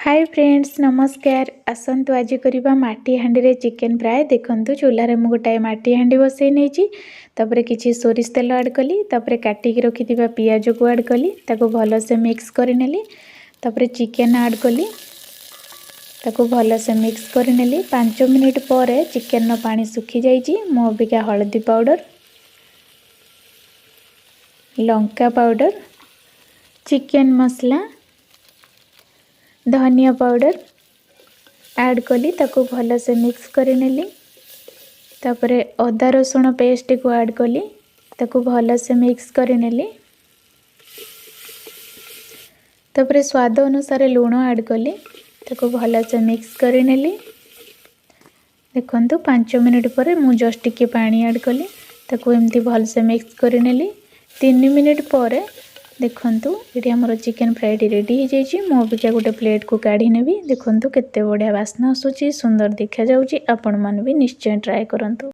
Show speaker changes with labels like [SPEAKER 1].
[SPEAKER 1] High friends, ନମସ୍କାର। ଆସନ୍ତୁ ଆଜି କରିବା ମାଟି ହାଣ୍ଡିରେ ଚିକେନ୍ ଫ୍ରାଏ। ଦେଖନ୍ତୁ, ଚୁଲାରେ ମୁଁ ଗୋଟାଏ ମାଟି ହାଣ୍ଡି ବସେଇ ନେଇଛି। ତାପରେ କିଛି ସୋରିଷ ତେଲ ଆଡ଼୍ କଲି। ତାପରେ କାଟିକି ରଖିଥିବା ପିଆଜକୁ ଆଡ଼୍ କଲି। ତାକୁ ଭଲସେ ମିକ୍ସ କରିନେଲି। ତାପରେ ଚିକେନ୍ ଆଡ଼୍ କଲି। ତାକୁ ଭଲସେ ମିକ୍ସ କରିନେଲି। 5 ମିନିଟ୍ ପରେ ଚିକେନ୍ର ପାଣି ଶୁଖିଯାଇଛି। ମୁଁ ଅବିକା ହଳଦୀ ପାଉଡ଼ର, ଲଙ୍କା ପାଉଡ଼ର, ଚିକେନ୍ ମସଲା, ଧନିଆ ପାଉଡ଼ର ଆଡ଼୍ କଲି। ତାକୁ ଭଲସେ ମିକ୍ସ କରିନେଲି। ତାପରେ ଅଦା ରସୁଣ ପେଷ୍ଟକୁ ଆଡ଼୍ କଲି। ତାକୁ ଭଲସେ ମିକ୍ସ କରିନେଲି। ତାପରେ ସ୍ୱାଦ ଅନୁସାରେ ଲୁଣ ଆଡ଼୍ କଲି। ତାକୁ ଭଲସେ ମିକ୍ସ କରିନେଲି। ଦେଖନ୍ତୁ, 5 ମିନିଟ୍ ପରେ ମୁଁ ଜଷ୍ଟ ଟିକେ ପାଣି ଆଡ଼୍ କଲି। ତାକୁ ଏମିତି ଭଲସେ ମିକ୍ସ କରିନେଲି। 3 ମିନିଟ୍ ପରେ ଦେଖନ୍ତୁ, ଏଠି ଆମର ଚିକେନ୍ ଫ୍ରାଏଟି ରେଡ଼ି ହେଇଯାଇଛି। ମୁଁ ଅବିକା ଗୋଟେ ପ୍ଲେଟ୍କୁ କାଢ଼ି ନେବି। ଦେଖନ୍ତୁ, କେତେ ବଢ଼ିଆ ବାସ୍ନା ଆସୁଛି, ସୁନ୍ଦର ଦେଖାଯାଉଛି। ଆପଣମାନେ ବି ନିଶ୍ଚୟ ଟ୍ରାଏ କରନ୍ତୁ।